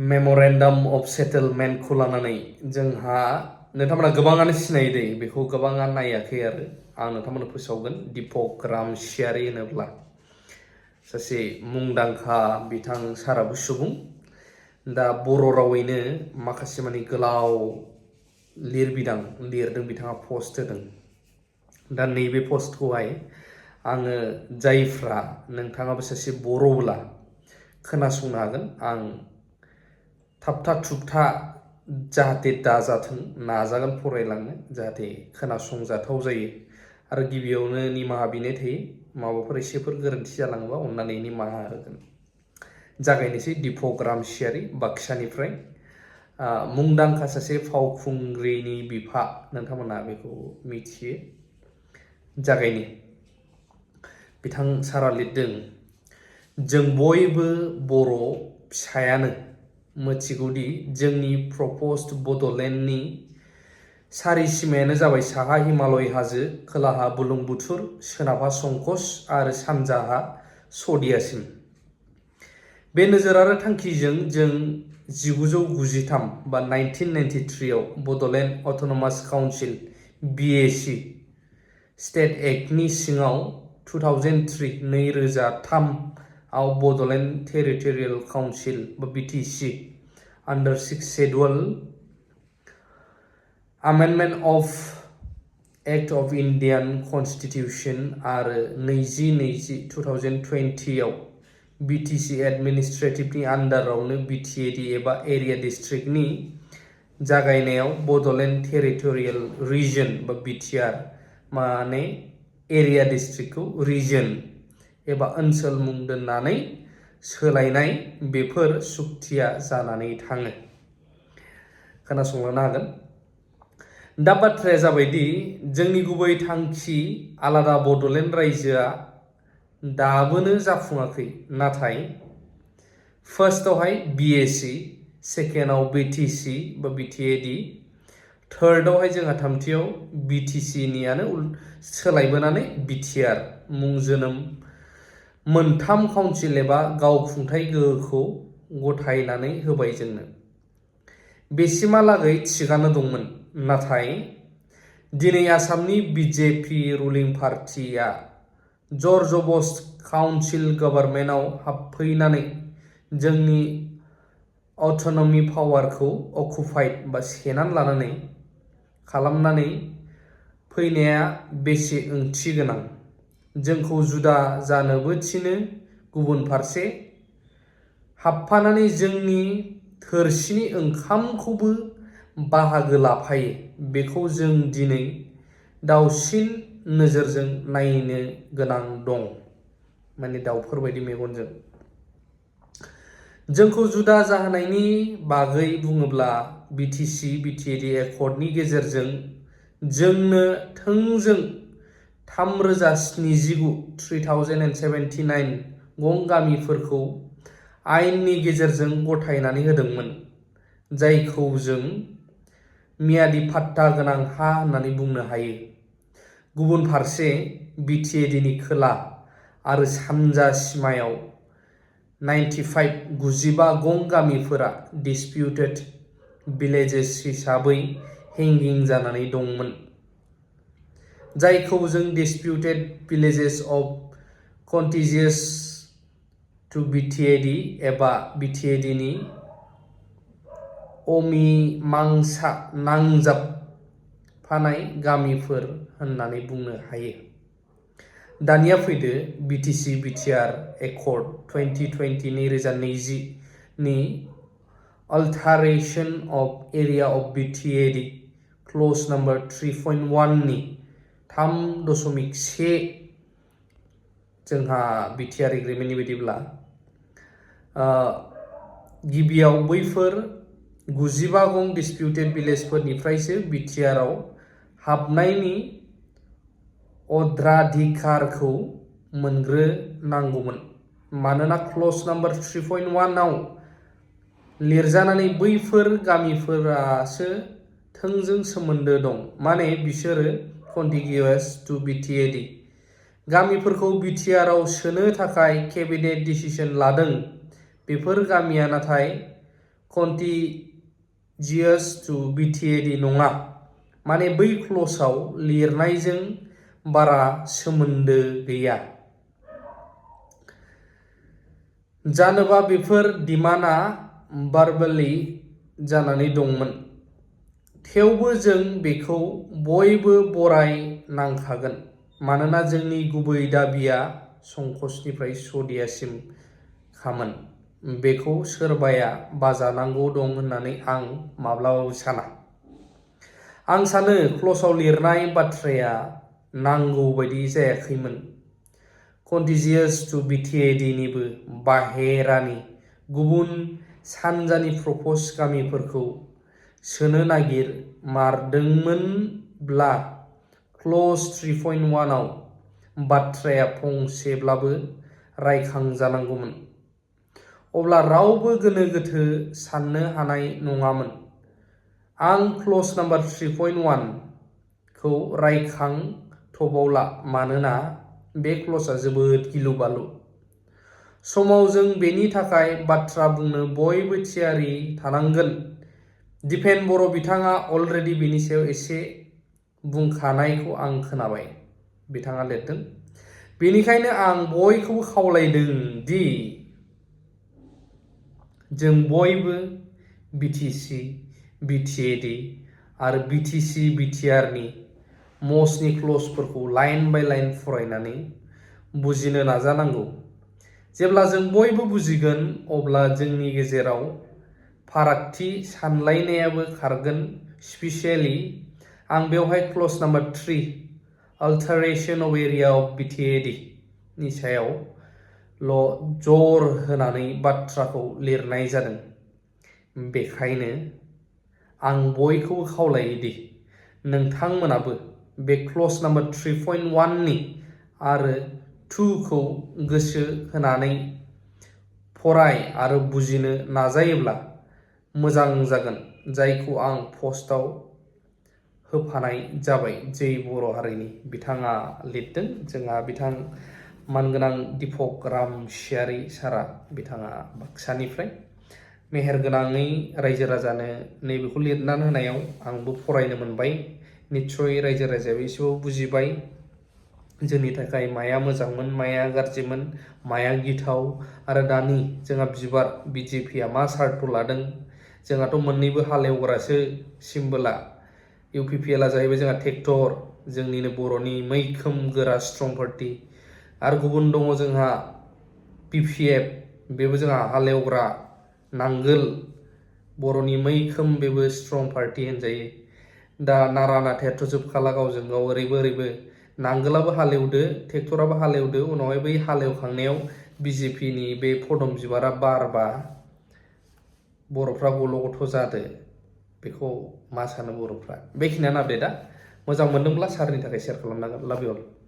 मेमोरेन्डाम of सेटलमेन्टखौ लानानै जोंहा नोंथांमोना गोबाङानो सिनायो दे बेखौ गोबाङा नायाखै आरो आं नोंथांमोननो फोसावगोन दीपक रामचियारी होनोब्ला सासे मुंदांखा बिथां साराबो सुबुं दा बर' रावैनो माखासे माने गोलाव लिरबिदां लिरदों बिथाङा पस्ट होदों दा नैबे पस्टखौहाय आङो जायफ्रा नोंथाङाबो सासे बर'ब्ला खोनासंनो हागोन आं थाबथा थुबथा जाहाथे दाजाथों नाजागोन फरायलांनो जाहाथे खोनासंजाथाव जायो आरो गिबियावनो निमाहा बिनाय थायो माबाफोर एसेफोर गोरोन्थि जालाङोबा अननानै निमाहा होगोन। जागायनोसै दीपक रामचियारी बाक्सानिफ्राय मुंदांखा सासे फावखुंग्रिनि बिफा नोंथांमोना बेखौ मिथियो। जागायनि बिथां सारा लिरदों जों बयबो बर' फिसायानो मिथिगौदि जोंनि प्रप'ज्ड बड'लेण्डनि सारि सिमायानो जाबाय साहा हिमालय हाजो, खोलाहा बुरलुंबुथुर, सोनाबहा संकस आरो सानजाहा सदियासिम। बे नोजोर आरो थांखिजों जों 1993 बा 1993 आव Bodoland autonomous council (BAC) state एक्टनि सिङाव 2003 आव Bodoland territorial council (BTC) under 6 schedule amendment of act of Indian constitution आरो 2020 आव BTC एडमिनिस्ट्रेटिभनि आन्डारावनो BTAD एबा एरिया डिस्ट्रिक्टनि जागायनायाव बड'लेण्ड टेरिटरियेल रिजन बा BTR माने एरिया डिस्ट्रिक्टखौ रिजन एबा ओनसोल मुं दोननानै सोलायनाय बेफोर सुक्तिया जानानै थाङो। खोनासंलांनो हागोन। दा बाथ्राया जाबायदि जोंनि गुबै थांखि आलादा बड'लेण्ड रायजोआ दाबोनो जाफुङाखै नाथाय फार्स्टआवहाय BAC, सेकेन्डआव BTC बा BTAD, थार्डआवहाय जोंहा थामथियाव BTC नियानो सोलायबोनानै BTR मुं जोनोम मोनथाम काउन्सिल एबा गावखुंथाय गोहोखौ गथायनानै होबाय जोंनो। बेसिमहालागै थिगानो दंमोन नाथाय दिनै आसामनि BJP रुलिं पार्टिया जरजबस्त काउन्सिल गभर्नमेन्टआव हाबफैनानै जोंनि अट'नमि पावारखौ अकुपाइड बा सेनानै लानानै खालामनानै फैनाया बेसे ओंथि गोनां। जोंखौ जुदा जानोबो थिनो, गुबुन फारसे हाबफानानै जोंनि थोरसिनि ओंखामखौबो बाहागो लाफायो बेखौ जों दिनै दावसिन नोजोरजों नायनो गोनां दं, माने दाउफोरबायदि मेगनजों। जोंखौ जुदा जाहोनायनि बागै बुङोब्ला BTC BTAD एकर्डनि गेजेरजों जोंनो थोंजों 3079 गं गामिफोरखौ आयेननि गेजेरजों गथायनानै होदोंमोन जायखौ जों मियादि पाट्टा गोनां हा होननानै बुंनो हायो। गुबुन फारसे BTADनि खोला आरो सानजा सिमायाव 95 गं गामिफोरा डिसपिउटेड भिलेजेस हिसाबै हेंगिं जानानै दंमोन, जायखौ जों डिसपिउटेड भिलेजेस अफ कन्टिजियास टु BTAD एबा BTADनि अमीमांसा नांजाबफानाय गामिफोर होननानै बुंनो हायो। दानिया फैदो BTC BTR एकर्ड 2020 नि alteration of area of BTAD clause number 3.1 नि 3.1 जोंहा BTR एग्रिमेन्टनि बायदिब्ला गिबियाव बैफोर 95 गं डिसपिउटेड भिलेजफोरनिफ्रायसो BTR आव हाबनायनि अग्राधिकारखौ मोनग्रोनांगौमोन। मानोना क्लज नम्बर 3.1 आव लिरजानानै बैफोर गामिफोरासो थोंजों सोमोन्दो दं, माने बिसोरो कन्टिगिउआस टु BTAD। गामिफोरखौ BTR आव सोनो थाखाय केबिनेट डिसिसन लादों। बेफोर गामिया नाथाय कन्टिजियास टु बिटिएडि नङा, माने बै क्ल'जआव लिरनायजों बारा सोमोन्दो गैया। जानोबा बेफोर डिमान्डआ भार्बेलि जानानै दंमोन, थेवबो जों बेखौ बयबो बराय नांखागोन मानोना जोंनि गुबै दाबिया संक'चनिफ्राय सदियासिम खामोन। बेखौ सोरबाया बाजानांगौ दं होननानै आं माब्लाबाबो साना। आं सानो क्ल'जआव लिरनाय बाथ्राया नांगौ बायदि जायाखैमोन। कन्टिजियास टु बिटिएडिनिबो बाहेरानि गुबुन सानजानि प्रप'ज गामिफोरखौ सोनो नागिरमारदोंमोनब्ला क्ल'ज 3.1 आव बाथ्राया फंसेब्लाबो रायखांजानांगौमोन। अब्ला रावबो गोनो गोथो साननो हानाय नङामोन। आं क्ल'ज नम्बर 3.1 खौ रायखांथ'बावला मानोना बे क्ल'जआ जोबोद गिलु बालु। समाव जों बेनि थाखाय बाथ्रा बुंनो बयबो थियारि थानांगोन। दिपेन बर' बिथाङा अलरेडि बेनि सायाव एसे बुंखानायखौ आं खोनाबाय, बिथाङा लिरदों। बेनिखायनो आं बयखौबो खावलायदों दि जों बयबो बिटिसि, बिटिएडि आरो बिटिसि बिटिआरनि म'सनि क्ल'जफोरखौ लाइन बाय लाइन फरायनानै बुजिनो नाजानांगौ। जेब्ला जों बयबो बुजिगोन अब्ला जोंनि गेजेराव फारागथि सानलायनायाबो खारगोन। स्पेसियेलि आं बेवहाय clause number 3 alteration of area of BTAD नि सायावल' जर होनानै बाथ्राखौ लिरनाय जादों। बेखायनो आं बयखौबो खावलायो दि नोंथांमोनाबो बे क्ल'ज नम्बर 3.1 नि आरो 2 खौ गोसो होनानै फराय आरो बुजिनो नाजायोब्ला मोजां जागोन, जायखौ आं पस्टआव होफानाय जाबाय। जै बर' हारिनि बिथाङा लिरदों। जोंहा बिथां मानगोनां दीपक रामचियारी सारा, बिथाङा बाक्सानिफ्राय मेहेरगोनाङै रायजो राजानो नैबेखौ लिरनानै होनायाव आंबो फरायनो मोनबाय। निस्सय रायजो राजायाबो एसेबाबो बुजिबाय जोंनि थाखाय माया मोजांमोन, माया गाज्रिमोन, माया गिथाव। आरो दानि जोंहा बिबार बिजेपिआ मा सार्थ लादों। जोंहाथ' मोननैबो हालेवग्रासो सिम्बोला। इउपिपिएलआ जाहैबाय जोंहा ट्रेक्टर, जोंनिनो बर'नि मैखोम गोरा स्ट्रं पार्टि। आरो गुबुन दङ जोंहा पिपिएफ, बेबो जोंहा हालेवग्रा नांगोल, बर'नि मैखोम बेबो स्ट्रं पार्टि होनजायो। दा नारा नाथायाथ' जोबखाला गावजों गाव ओरैबो ओरैबो। नांगोलाबो हालेवदो, ट्रेक्टराबो हालेवदो, उनावहाय बै हालेवखांनायाव बिजेपिनि बे फदम बिबारा बारबा बर'फ्रा गल' गथ' जादो। बेखौ मा सानो बर'फ्रा? बेखिनियानो आपडेटआ। मोजां मोनदोंब्ला सारनि थाखाय शेयार खालामनांगोन। लाभ इउ अल।